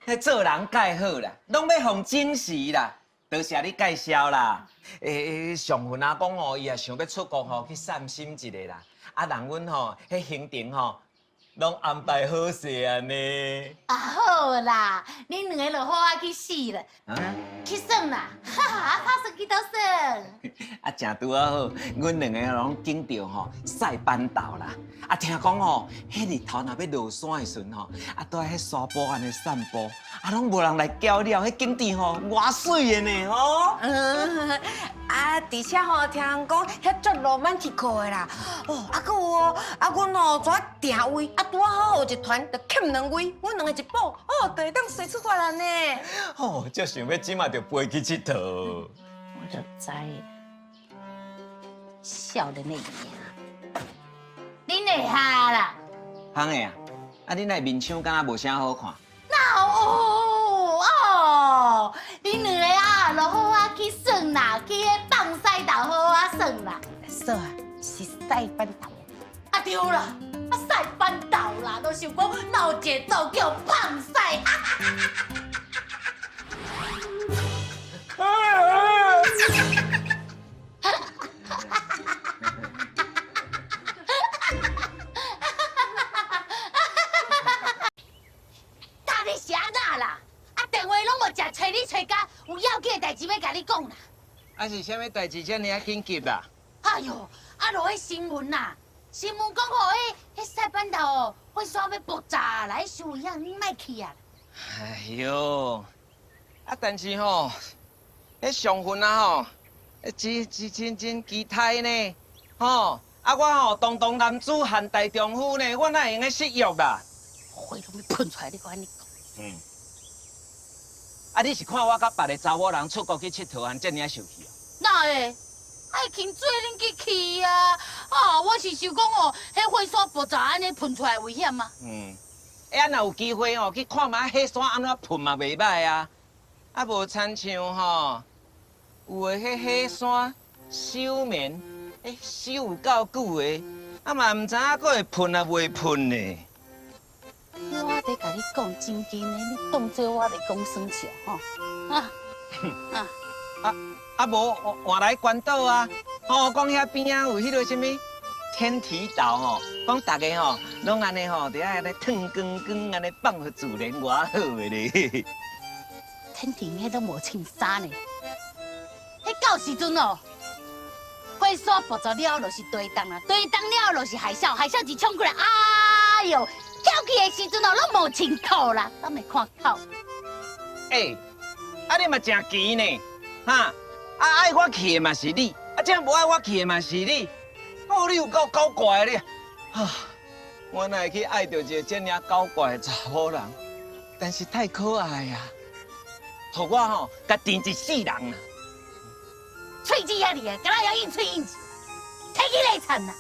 彼做人蓋好啦，攏欲予準時啦。多謝你介紹啦。欸，上份阿公吼，伊也想欲出國吼去散心一下啦。啊，人阮吼，彼行程吼，攏安排好勢啊呢。啊好啦，恁兩个就好啊去死啦，啊？去耍啦，哈哈，打算去佗耍？啊，正拄仔好，阮兩個攏揀著吼塞班島啦。啊，聽講吼，彼日頭若欲落山的時陣吼，啊，蹛喺彼山坡按呢散步，啊，攏無人來攪擾，彼景致吼，偌媠的呢吼。嗯，啊，而且吼，聽人講遐足羅曼蒂克的啦。哦，啊，閣有哦，啊，阮哦遮訂位，啊，拄仔好有一團就欠兩位，阮兩个一補，哦，就會當隨出發啦呢。哦，足想欲這馬就飛去𨑨迌。我就知，少年的贏，恁會下啦？通的啊？啊，你那面相敢若無啥好看？哪有哦？恁兩個啊，就好啊去耍啦，去彼放屎島好啊耍啦。嫂啊，是塞班島。啊對啦，啊塞班島啦，都想講哪有一個島叫放屎。到底是按怎啦？啊，電話攏無接，揣你揣甲有要緊的代誌欲共你講啦。啊是啥物代誌遮爾仔緊急啦？哎喲，啊，落彼新聞啦，新聞講吼，彼塞班島哦，火山欲爆炸啦，彼傷危險，你莫去啊！哎喲，啊但是吼，彼上份啊吼，真真真真期待呢，吼，啊我吼堂堂男子漢大丈夫呢，我哪會用得失約啦？火攏欲噴出來，你閣按呢講。嗯。啊，你是看我佮別个查某人出國去𨑨迌，按遮爾仔受氣哦？哪會？愛輕水恁去去啊！啊，我是想講哦，彼火山爆炸按呢噴出來危險啊。嗯。欸，啊，若有機會吼，去看覓火山按怎噴嘛袂䆀啊！啊，無親像吼，有的彼火山休眠，欸，休有夠久的，啊嘛毋知影閣會噴啊袂噴呢。我佇共你講正經的，你當做我佇講耍笑吼？啊啊啊啊！無換來關島啊！吼，講遐邊仔有彼个啥物天體島吼，講逐个吼攏按呢吼，佇遐按呢褪光光，按呢放予自然偌好的咧。天頂彼攏無穿衫呢。彼到時陣哦，火山爆炸了，就是地動啦，地動了就是海嘯，海嘯一衝過來，哎喲！跳起的時陣哦，攏無穿褲啦，敢會看口？欸，啊你嘛誠奇呢，哈！啊愛我去的嘛是你，啊這無愛我去的嘛是你，哦你有夠搞怪的你，啊！我哪會去愛著一个這爾搞怪的查某人？但是太可愛啊，予我吼共纏一世人啊！喙齒遐爾个，敢若會曉應喙應舌，提起來田啦！